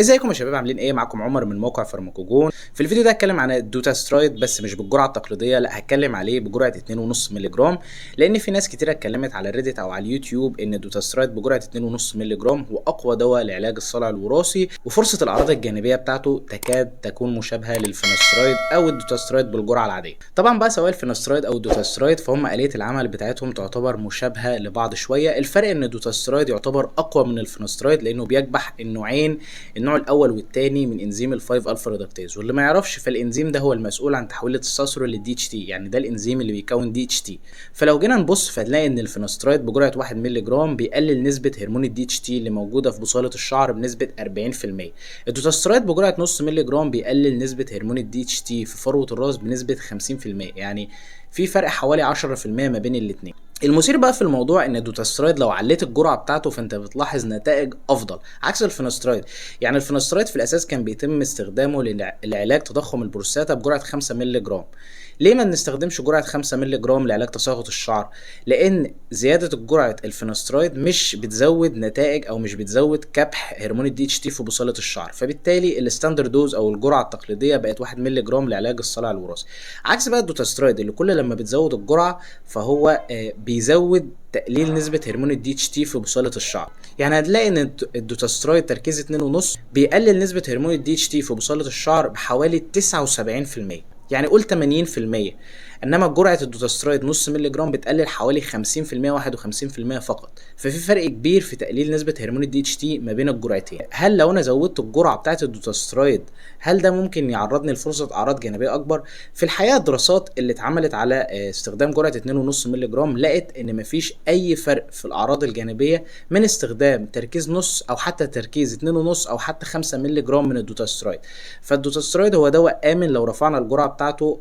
ازيكم يا شباب، عاملين ايه؟ معاكم عمر من موقع فارماكوجون. في الفيديو ده هتكلم عن ال dutasteride، بس مش بالجرعه التقليديه، لا هتكلم عليه بجرعه 2.5 مللي جرام، لان في ناس كتيرة اتكلمت على ال Reddit او على اليوتيوب ان ال dutasteride بجرعه 2.5 مللي جرام هو اقوى دواء لعلاج الصلع الوراثي، وفرصه الاعراض الجانبية بتاعته تكاد تكون مشابهة لل finasteride او ال dutasteride بالجرعه العادية. طبعا بقى سواء ال finasteride او ال dutasteride فهم آلية العمل بتاعتهم تعتبر مشابهة لبعض شوية. الفرق ان ال dutasteride يعتبر اقوى من ال finasteride لانه بيكبح النوعين، النوع الاول والثاني من انزيم ال5 alpha reductase. واللي ما يعرفش فالانزيم ده هو المسؤول عن تحويل التستوستيرون لل DHT، يعني ده الانزيم اللي بيكون DHT. فلو جينا نبص فهنلاقي ان ال finasteride بجرعه 1 مللي جرام بيقلل نسبه هرمون ال DHT اللي موجودة في بصيله الشعر بنسبة 40%. ال dutasteride بجرعه نص مللي جرام بيقلل نسبه هرمون ال DHT في فروه الراس بنسبة 50%، يعني في فرق حوالي 10% ما بين الاثنين. المثير بقى في الموضوع ان ال dutasteride لو عليت الجرعة بتاعته فانت بتلاحظ نتائج افضل عكس ال finasteride. يعني ال finasteride في الاساس كان بيتم استخدامه لعلاج تضخم البروستاتا بجرعه 5 مللي جرام. ليه ما بنستخدمش جرعة 5 مللي جرام لعلاج تساقط الشعر؟ لان زيادة جرعة ال finasteride مش بتزود نتائج او مش بتزود كبح هرمون ال DHT في بصيله الشعر، فبالتالي ال standard dose او الجرعة التقليدية بقت 1 مللي جرام لعلاج الصلع الوراثي. عكس بقى ال dutasteride اللي كل لما بتزود الجرعة فهو بيزود تقليل نسبة هرمون ال DHT في بصيلة الشعر. يعني هتلاقي ان ال dutasteride تركيز 2.5 بيقلل نسبة هرمون ال DHT في بصيلة الشعر بحوالي 79%، يعني قول 80%. انما جرعة ال dutasteride نص مللي جرام بتقلل حوالي 50%، 51% فقط. ففي فرق كبير في تقليل نسبه هرمون ال DHT ما بين الجرعتين. هل لو انا زودت الجرعة بتاعه ال dutasteride هل ده ممكن يعرضني لفرصه اعراض جانبيه اكبر؟ في الحقيقة الدراسات اللي اتعملت على استخدام جرعة 2.5 مللي جرام لقت ان مفيش اي فرق في الاعراض الجانبية من استخدام تركيز نص او حتى تركيز 2.5 او حتى 5 مللي جرام من ال dutasteride. فال dutasteride هو دواء امن لو رفعنا الجرعة بتاعته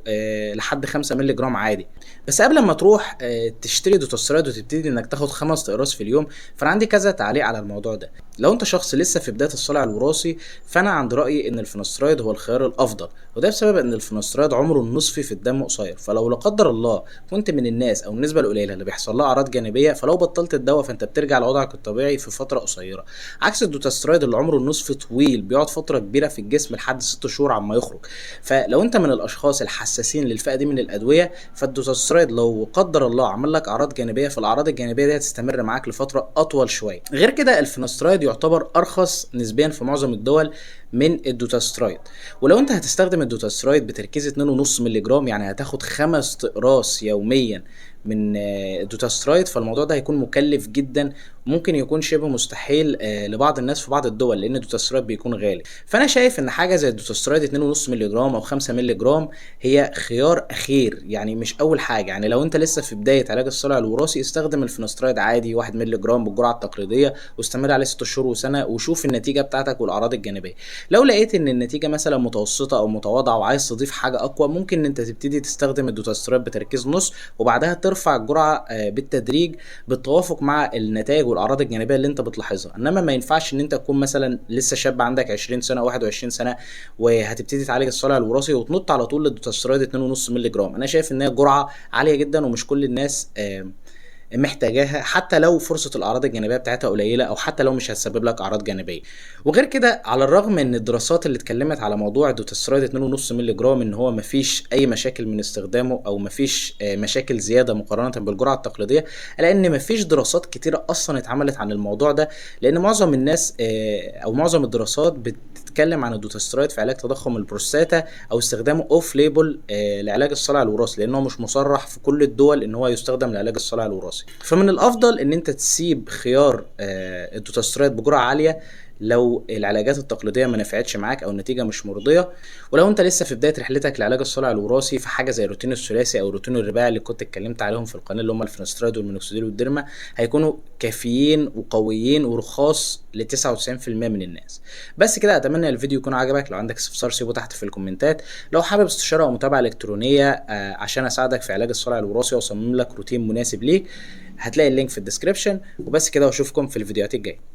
لحد 5 مللي جرام عادي. بس قبل ما تروح تشتري dutasteride وتبتدي انك تاخد 5 اقراص في اليوم، فانا عندي كذا تعليق على الموضوع ده. لو انت شخص لسه في بداية الصلع الوراثي فانا عند رايي ان ال finasteride هو الخيار الافضل، وده بسبب ان ال finasteride عمره النصفي في الدم قصير. فلو لا قدر الله كنت من الناس او النسبة القليلة اللي بيحصل لها اعراض جانبيه، فلو بطلت الدواء فانت بترجع لوضعك الطبيعي في فترة قصيرة، عكس ال dutasteride اللي عمره النصفي طويل بيقعد فترة كبيرة في الجسم لحد 6 شهور عما يخرج. فلو انت من الاشخاص الحساسين للفئه دي من الادوية فال dutasteride لو قدر الله عمل لك اعراض جانبيه فالاعراض الجانبية دي هتستمر معاك لفترة اطول شوية. غير كده ال finasteride يعتبر ارخص نسبيا في معظم الدول من ال dutasteride. ولو انت هتستخدم ال dutasteride بتركيز 2.5 مللي جرام، يعني هتاخد 5 اقراص يوميا من ال dutasteride، فالموضوع ده هيكون مكلف جدا، ممكن يكون شبه مستحيل لبعض الناس في بعض الدول لان ال dutasteride بيكون غالي. فانا شايف ان حاجة زي ال dutasteride 2.5 مللي جرام او 5 مللي جرام هي خيار اخير، يعني مش اول حاجة. يعني لو انت لسه في بداية علاج الصلع الوراثي استخدم ال finasteride عادي 1 مللي جرام بالجرعه التقليدية واستمر عليه 6 شهور وسنة وشوف النتيجة بتاعتك والاعراض الجانبية. لو لقيت ان النتيجة مثلا متوسطه او متواضعة وعايز تضيف حاجة اقوى، ممكن ان انت تبتدي تستخدم ال dutasteride بتركيز نص وبعدها ترفع الجرعة بالتدريج بالتوافق مع النتائج والاعراض الجانبية اللي انت بتلاحظها. انما ما ينفعش ان انت تكون مثلا لسه شاب عندك 20 سنة او 21 سنة وهتبتدي تعالج الصلع الوراثي وتنط على طول لل dutasteride 2.5 مللي جرام. انا شايف ان هي جرعة عالية جدا ومش كل الناس محتاجاها، حتى لو فرصة الاعراض الجانبية بتاعتها قليله او حتى لو مش هتسبب لك اعراض جانبيه. وغير كده على الرغم ان الدراسات اللي اتكلمت على موضوع ال dutasteride 2.5 مللي جرام ان هو مفيش اي مشاكل من استخدامه او مفيش مشاكل زيادة مقارنة بالجرعه التقليدية، الا ان مفيش دراسات كتيرة اصلا اتعملت عن الموضوع ده، لان معظم الناس او معظم الدراسات بتتكلم عن ال dutasteride في علاج تضخم البروستاتا او استخدامه off label لعلاج الصلع الوراثي، لانه مش مصرح في كل الدول ان هو يستخدم لعلاج الصلع الوراثي. فمن الافضل ان انت تسيب خيار ال dutasteride بجرعه عالية لو العلاجات التقليدية ما نفعتش معاك او النتيجة مش مرضية. ولو انت لسه في بداية رحلتك لعلاج الصلع الوراثي فحاجه زي الروتين الثلاثي او الروتين الرباعي اللي كنت اتكلمت عليهم في القناة اللي هم ال finasteride والمينوكسيديل والديرما هيكونوا كافيين وقويين ورخاص ل 99% من الناس. بس كده، اتمنى الفيديو يكون عجبك. لو عندك استفسار سيبه تحت في الكومنتات. لو حابب استشاره او متابعه الكترونية عشان اساعدك في علاج الصلع الوراثي واصمم لك روتين مناسب ليك هتلاقي ال link في ال description. وبس كده، واشوفكم في الفيديوهات الجاية.